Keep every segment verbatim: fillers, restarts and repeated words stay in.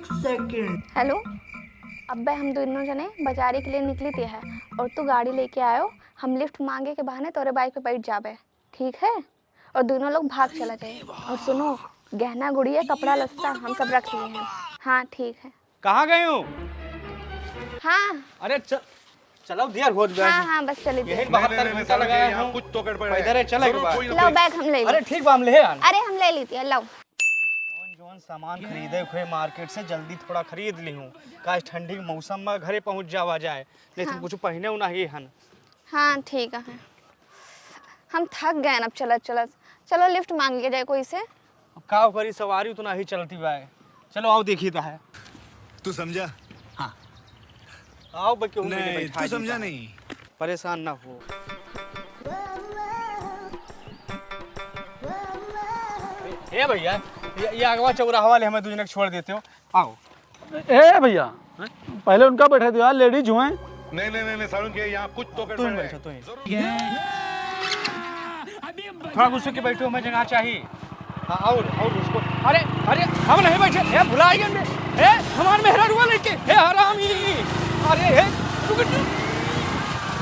सेकंड। हेलो, अब्बे हम दोनों जने बाजारी के लिए निकली थे है और तू गाड़ी लेके आयो, हम लिफ्ट मांगे के बहाने तोरे बाइक पे बैठ जाबे, ठीक है? और दोनों लोग भाग चला जाए। और सुनो, गहना गुड़िया कपड़ा लत्ता हम सब रख लिए हैं। हाँ ठीक है। कहाँ गए हो? हाँ। अरे चल, चलो देर हो जाएगी। हाँ हाँ बस चली यही। बहत्तर घंटा लगाया हूँ। कुछ तो गड़बड़ है। पैदल है, चले के बाद। लो बैग हम ले ली। अरे ठीक बा, हम ले आन। अरे हम ले लीती है, लो। जौन जौन सामान खरीदे हुए मार्केट से जल्दी थोड़ा खरीद ली हूँ, काश ठंडी के मौसम में घरे पहुँच जावा जाए, नहीं तो हाँ। कुछ पहने उ नहीं हन। हाँ ठीक है, हम थक गए अब चलत चलत। चलो लिफ्ट मांग लिया जाए कोई से। अब का करी, सवारी उतना ही चलती बा। चलो आओ देखी तो है। तू समझा? हाँ। आओ बा, केहू नहीं, बैठा तू समझा नहीं। परेशान ना हो। ए भैया, ये, ये अगवा चौराहा वाले हमें दू जने के छोड़ देते हो। आओ। ए भैया, हैं? पहले उनका बैठा दो यार, लेडीज हुए। नहीं नहीं नहीं नहीं, सारुण के यहाँ कुछ तो तू ही गड़बड़ है। बैठो, तू ही। जरूर। थोड़ा गुस्से के बैठो, हमें जगह चाहिए। हाँ, और और उसको, अरे अरे, हम नहीं बैठे। ए भुला गए हमने। ए हमार मेहरारुआ लेके, ए हरामी। अरे ए रुक,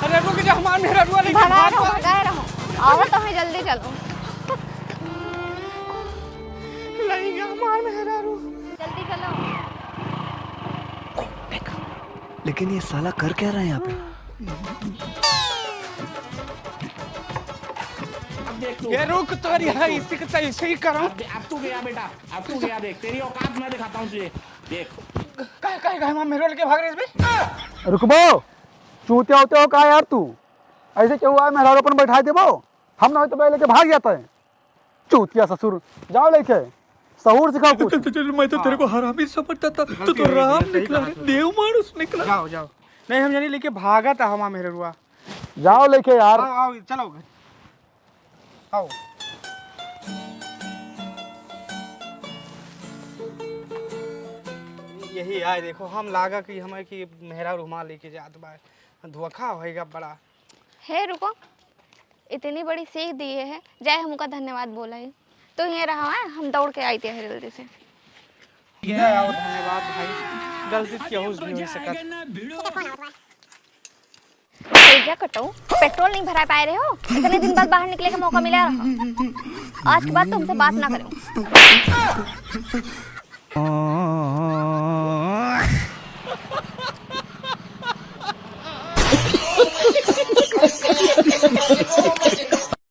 अरे रुक जा, हमार मेहरारुआ लेके भगा भाग रहो, पा- भगा रहो। आओ तो हमें जल्दी चलो। लइका हमार मेहरारू। जल्दी चलो। लेकिन ये साला कर क्या रहा है यहाँ पे? अब देख तू। ये रुक, तो यार, इसी के तो ऐसे ही करो। अब दे-, अब तू गया बेटा, अब तू गया, देख तेरी औकात मैं दिखाता हूँ तुझे, देख। काहे, काहे, काहे, माँ मेहरारू लेके भाग रहे इसमें? रुकबो, चूतिया होते हो का यार तू? ऐसे केहू आए मेहरारू अपन बैठा देबो? हम ना होई तो बैग लेके भाग जाता है। चूतिया ससुर, जाओ लेके, सहूर सिखाओ कुछ। तो, तो, तो, मैं तो तेरे को हाँ। हरामी समझता था, तो, गलती तो हो गई, राम गलती निकला कहा रे, तूने। देव मानुष निकला। जाओ, जाओ। नहीं, हम जानी लेके भागा था हमार मेहररुआ। जाओ लेके यार। आओ, आओ, चलो घर। आओ। यही आए, देखो, हम लागा कि हमें कि मेहरा रुमाल लेके जात बा। धोखा होएगा बड़ा। हे रुको, इतनी बड़ी सीख दिए है, जाए हमका धन्यवाद बोला है। तो ये रहा है, हम दौड़ के आई थे जल्दी से। जय हो, धन्यवाद भाई, गलती केहू से भी हो सकत। तेजा कटऊ, पेट्रोल नहीं भरा पाए रहे हो, इतने दिन बाद बाहर निकले का मौका मिला रहा। आज के बाद तुमसे बात ना करूं।